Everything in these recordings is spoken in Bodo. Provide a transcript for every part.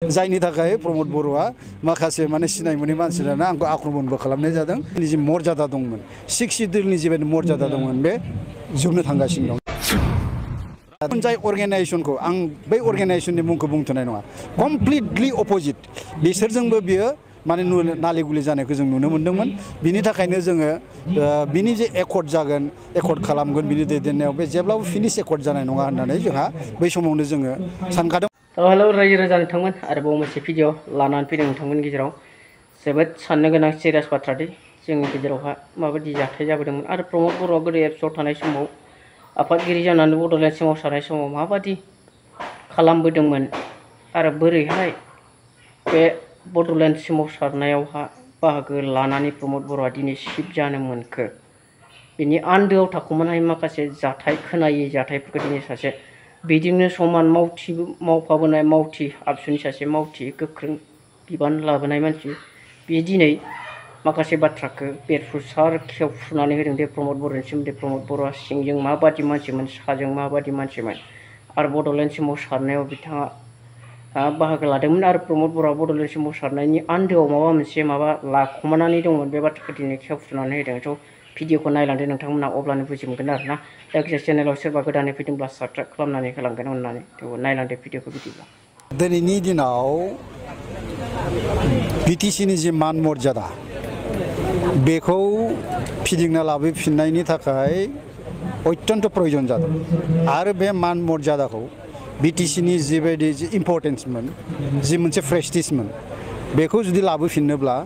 जायनि थाखाय प्रमद बर'आ माखासे माने सिनाय मोनै मानसिफोरानो आंखौ आक्रमणबो खालामनाय जादों। जि मर्यादा दंमोन 6 सिडुलनि जिबायदि मर्यादा दंमोन बे जोबनो थांगासिनो दं। जाय अर्गेनाइजेशनखौ आं बै अर्गेनाइजेशननि मुंखौ बुंथ'नाय नङा, कमप्लिटलि अपोजिट बिसोरजोंबो बियो माने नाले गुलि जानायखौ जों नुनो मोन्दोंमोन। बिनि थाखायनो जोङो बिनि जे एकर्ड जागोन, एकर्ड खालामगोन बिनि दैदेननायाव बे जेब्लाबो फिनिश एकर्ड जानाय नङा होननानै जोंहा बै समावनो जोङो सानखादों। हेलौ रायजो राजा नोंथांमोन, आरोबाव मोनसे भिडिअ लानानै फैदों नोंथांमोननि गेजेराव। जोबोद साननो गोनां सिरियास बाथ्रा दि जोंनि गेजेरावहा माबायदि जाथाय जाबोदोंमोन आरो प्रमद बर'आ गोदो एबसुआव थानाय समाव आफादगिरि जानानै बड'लेण्ड सोमावसारनाय समाव माबादि खालामबोदोंमोन आरो बोरैहाय बे बड'लेण्ड सोमावसारनायावहा बाहागो लानानै प्रमद बर'आ दिनै चिफ जानो मोनखो, बिनि आन्दोआव थाखुमानाय माखासे जाथाय, खोनायै जाथायफोरखौ दिनै सासे बिदिनो समान मावफाबोनाय मावथि, आबसुनि सासे मावथि, गोख्रों बिबान लाबोनाय मानसि, बे दिनै माखासे बाथ्राखौ बेरफुसार खेवफ्रुनानै होदों दे प्रमद बर'नि सोमोन्दै। प्रमद बर'आ सिंजों माबादि मानसिमोन, साजों माबादि मानसिमोन आरो बड'लेण्ड सोमावसारनायाव बिथाङा बाहागो लादोंमोन आरो प्रमद बर'आ बड'लेण्ड सोमावसारनायनि आन्दोआव माबा मोनसे लाखुमानानै दंमोन, बे बाथ्राखौ दिनै खेवफ्रुनानै होदों। थ' भिडिअखौ नायलांदो नोंथांमोना, अब्लानो बुजि मोनगोन आरोना। जायखिजाया चेनेलाव सोरबा गोदानै फैदोंब्ला साबस्क्राइब खालामनानै होलांगोन अननानै। थ' नायलांदो भिडिअखौ बिदिब्ला। दिनैनि दिनाव बिटिसिनि जि मान मर्यादा बेखौ फिदिंना लाबोफिननायनि थाखाय अत्यन्त प्रयोजन जादों आरो बे मान मर्यादाखौ बिटिसिनि जिबायदि जि इम्परटेन्समोन, जि मोनसे प्रेस्टिजमोन, बेखौ जुदि लाबोफिननोब्ला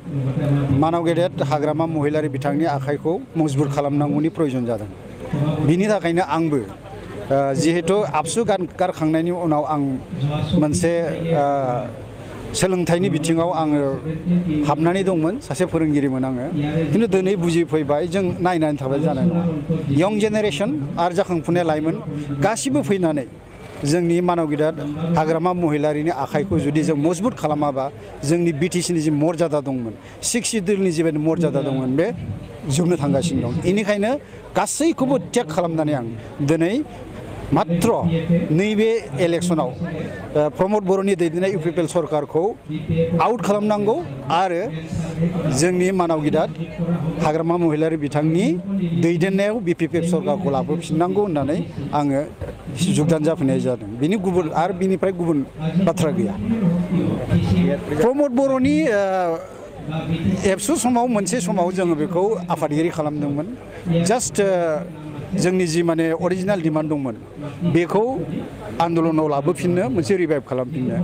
मानाव गेदेर हाग्रामा महिलारि बिथांनि आखाइखौ मजबुत खालामनांगौनि प्रयोजन जादों। बिनि थाखायनो आंबो जिहेतु आबसु गारखांनायनि उनाव आं मोनसे सोलोंथाइनि बिथिङाव आङो हाबनानै दंमोन, सासे फोरोंगिरिमोन आङो। खिन्थु दिनै बुजिफैबाय जों नायनानै थाबाय जानाय नङा। यं जेनेरेसन आरो जाखांफुनाय लाइमोन गासिबो फैनानै जोंनि मानाव गेदेर हाग्रामा महिलारिनि आखाइखौ जुदि जों मजबुत खालामाबा जोंनि बिटिसिनि जि मर्यादा दंमोन, 6 सिडुलनि जिबायदि मर्यादा दंमोन बे जोबनो थांगासिनो दं। बेनिखायनो गासैखौबो टेक खालामनानै आं दिनै मात्र नैबे इलेक्सनाव प्रमद बर'नि दैदेननाय इउपिपिएल सरकारखौ आउट खालामनांगौ आरो जोंनि मानाव गेदेर हाग्रामा महिलारि बिथांनि दैदेननायाव बिपिपिएल सरकारखौ लाबोफिननांगौ होननानै आङो जुगदान जाफैनाय जादों। बिनि गुबुन आरो बिनिफ्राय गुबुन बाथ्रा गैया। प्रमद बर'नि एबसु समाव मोनसे समाव जोङो बेखौ आफादगिरि खालामदोंमोन। जास्ट जोंनि जि माने अरिजिनेल डिमान्ड दंमोन बेखौ आन्दलनाव लाबोफिननो, मोनसे रिभाइभ खालामफिननो,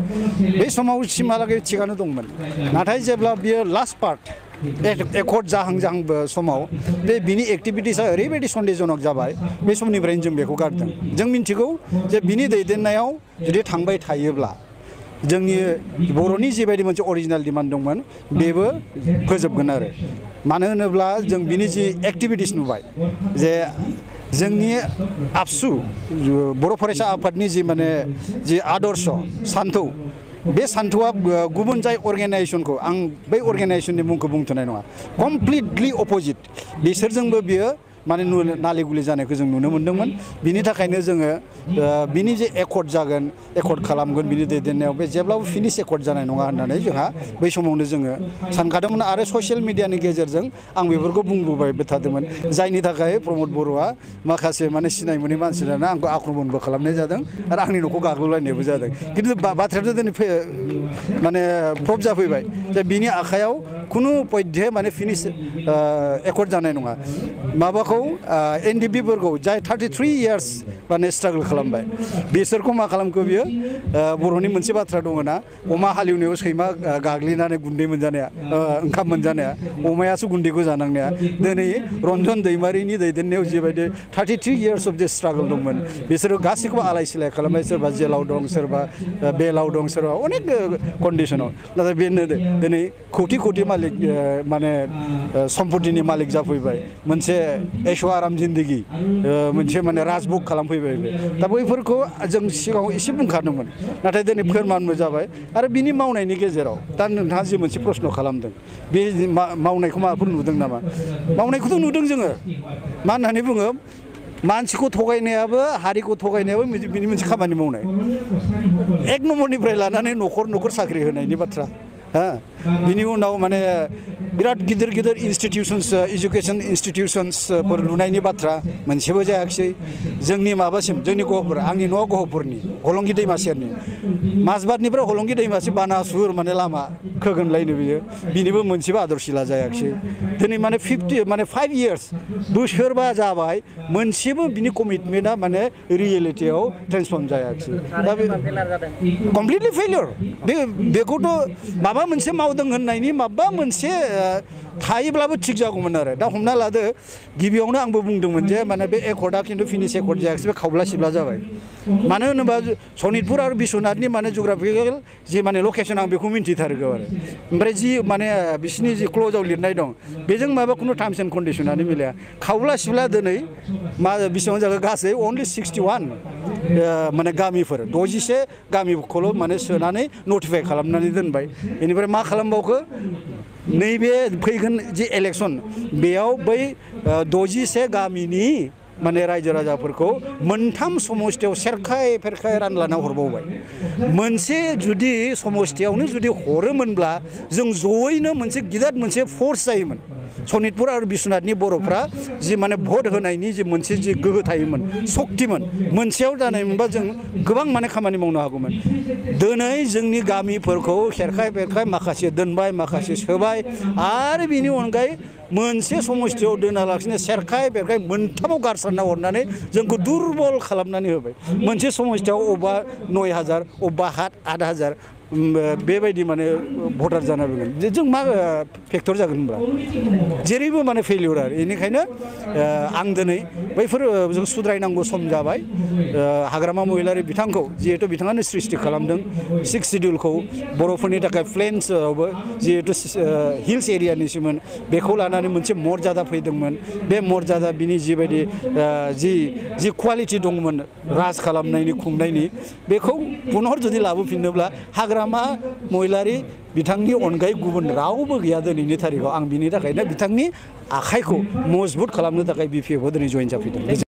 बे समाव सिमहालागै थिगानो दंमोन। नाथाय जेब्ला बियो लास्ट पार्ट एकर्ड जाहां समाव बिनि एक्टिभिटिसा ओरैबायदि सन्देहजनक जाबाय, बे समनिफ्रायनो जों बेखौ गारदों। जों मिन्थिगौ जे बिनि दैदेननायाव जुदि थांबाय थायोब्ला जोंनि बर'नि जिबायदि मोनसे अरिजिनेल डिमान्ड दंमोन बेबो फोजोबगोन आरो। मानो होनोब्ला जों बिनि जि एक्टिभिटिस नुबाय जे जोंनि आबसु बर' फरायसा आफादनि जि माने जि आदर्श सान्थौ, बे सान्थौआ गुबुन जाय अर्गेनाइजेशनखौ आं बै अर्गेनाइजेशननि मुंखौ बुंथ'नाय नङा, कमप्लिटलि अपोजिट बिसोरजोंबो बियो माने नाले गुलि जानायखौ जों नुनो मोन्दोंमोन। बिनि थाखायनो जोङो बिनि जे एकर्ड जागोन, एकर्ड खालामगोन बिनि दैदेननायाव बे जेब्लाबो फिनिश एकर्ड जानाय नङा होननानै जोंहा बै समावनो जोङो सानखादोंमोन आरो ससियेल मिडियानि गेजेरजों आं बेफोरखौ बुंबोबायबो थादोंमोन। जायनि थाखाय प्रमद बर'आ माखासे माने सिनाय मोनै मानसिफोरानो आंखौ आक्रमणबो खालामनाय जादों आरो आंनि न'खौ गाग्लोबलायनायबो जादों। खिन्थु बाथ्रायाथ' दिनै माने प्रुफ जाफैबाय जे बिनि आखायाव खुनु पयध्ये माने फिनिश एकर्ड जानाय नङा। माबाखौ एनडिपिफोरखौ जाय 33 इयार्स माने स्ट्रागल खालामबाय, बिसोरखौ मा खालामखो बियो? बर'नि मोनसे बाथ्रा दङ ना, अमा हालेवनायाव सैमा गाग्लिनानै गुन्दै मोनजानाया, ओंखाम मोनजानाया, अमायासो गुन्दैखौ जानांनाया। दिनै रन्जन दैमारिनि दैदेननायाव जिबायदि 33 इयार्स अफ दि स्ट्रागल दंमोन, बिसोरो गासैखौबो आलाय सिलाय खालामबाय। सोरबा जेलाव दं, सोरबा बेलाव दं, सोरबा अनेक कन्डिसनाव। नाथाय बेनो दिनै खौटि खौटि मालिक माने सम्पतिनि मालिक जाफैबाय, मोनसे ऐश' आराम जिन्दगि मोनसे माने राजभोग खालामफैबाय। दा बैफोरखौ जों सिगाङाव एसे बुंखादोंमोन, नाथाय दिनै फोरमानबो जाबाय। आरो बिनि मावनायनि गेजेराव दा नोंथाङा जि मोनसे प्रश्न खालामदों, बे मावनायखौ माबाफोर नुदों नामा? मावनायखौथ' नुदों जोङो। मा होननानै बुङो? मानसिखौ थगायनायाबो हारिखौ थगायनायाबो बिनि मोनसे खामानि मावनाय एक नम्बरनिफ्राय लानानै न'खर साख्रि होनायनि बाथ्रा बिनि उनाव माने बिराद गिदिर गिदिर इन्स्टिटिउसन्स एजुकेसन इन्स्टिटिउसन्सफोर लुनायनि बाथ्रा मोनसेबो जायाखिसै जोंनि माबासिम जोंनि गहपुर आंनि न'आ गहपुरनि हलंगि दैमा सेरनि माजबादनिफ्राय हलंगि दैमासिम बानासुर माने लामा खोगोनलायनो बियो बिनिबो मोनसेबो आदरशिला जायाखिसै दिनै माने 5 इयार्स बोसोरबा जाबाय मोनसेबो बिनि कमिटमेन्टआ माने रियेलिटियाव ट्रेन्सफर्म जायाखिसै दा बे कमप्लिटलि फेलियर बेखौथ' माबा मोनसे मावदों होननायनि माबा मोनसे थायोब्लाबो थिग जागौमोन आरो दा हमना लादो गिबियावनो आंबो बुंदोंमोन जे माने बे एकर्डआ खिन्थु फिनिश एकर्ड जायाखिसै बे खावब्ला सिब्ला जाबाय मानो होनोबा सनितपुर आरो बिश्वनाथनि माने जुग्राफिकेल जि माने लकेसन आं बेखौ मिन्थिथारगौ आरो ओमफ्राय जि माने बिसिनि जि क्ल'जआव लिरनाय दं बेजों माबा खुनु टार्म्स एन्ड कन्डिसनानो मिलाया खावब्ला सिब्ला दिनै मा बेसेबां जागोन गासै अनलि 61 माने गामिफोर 66 गामिखौल' माने सोनानै नटिफाइ खालामनानै दोनबाय बेनिफ्राय मा खालामबावखो नैबे फैगोन जि इलेक्सन बेयाव बै 61 गामिनि माने रायजो राजाफोरखौ मोनथाम समस्थियाव सेरखाय फेरखाय रानलाना हरबावबाय मोनसे जुदि समस्थियावनो जुदि हरोमोनब्ला जों जयैनो मोनसे गिदिर मोनसे फर्स जायोमोन सनितपुर आरो बिश्वनाथनि बर'फ्रा जि माने भट होनायनि जि मोनसे जि गोहो थायोमोन सक्तिमोन मोनसेयाव जानायमोनबा जों गोबां माने खामानि मावनो हागौमोन दिनै जोंनि गामिफोरखौ खेरखाय बेरखाय माखासे दोनबाय माखासे सोबाय आरो बिनि अनगायै मोनसे समस्थियाव दोनालासिनो सेरखाय बेरखाय मोनथामाव गारसारना हरनानै जोंखौ दुरबल खालामनानै होबाय मोनसे समस्थियाव अबेबा 9000 अबेबा 8000 बेबायदि माने भटार जाना फैगोन जों मा फेक्टर जागोन होनब्ला जेरैबो माने फेलियर आरो बेनिखायनो आं दिनै बैफोर जों सुद्रायनांगौ सम जाबाय हाग्रामा महिलारि बिथांखौ जिहेतु बिथाङानो सृष्टि खालामदों 6 सिडिउलखौ बर'फोरनि थाखाय प्लेन्सआवबो जिहेतु हिल्स एरियानिसोमोन बेखौ लानानै मोनसे मर्यादा फैदोंमोन बे मर्यादा बिनि जिबायदि जि क्वालिटि दंमोन राज खालामनायनि खुंनायनि बेखौ पुनः जुदि लाबोफिननोब्ला हाग्रामा महिलारि बिथांनि अनगायै गुबुन रावबो गैया दिनैनि थारिखआव आं बिनि थाखायनो बिथांनि आखाइखौ मजबुत खालामनो थाखाय BPF दिनै जइन जाफैदों।